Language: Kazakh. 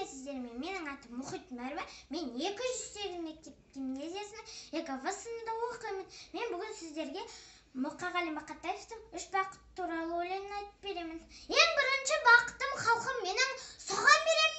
Сәлеметсіздер ме? Менің атым Мұхит Мәруа. Мен 208 мектеп гимназиясының 2 В сыныбында оқимын. Мен бүгін сіздерге Мұқағали Мақатаевтың «Үш бақыт» туралы өлеңін айтып беремін. Ең бірінші бақытым — халқым менің, соған беремін.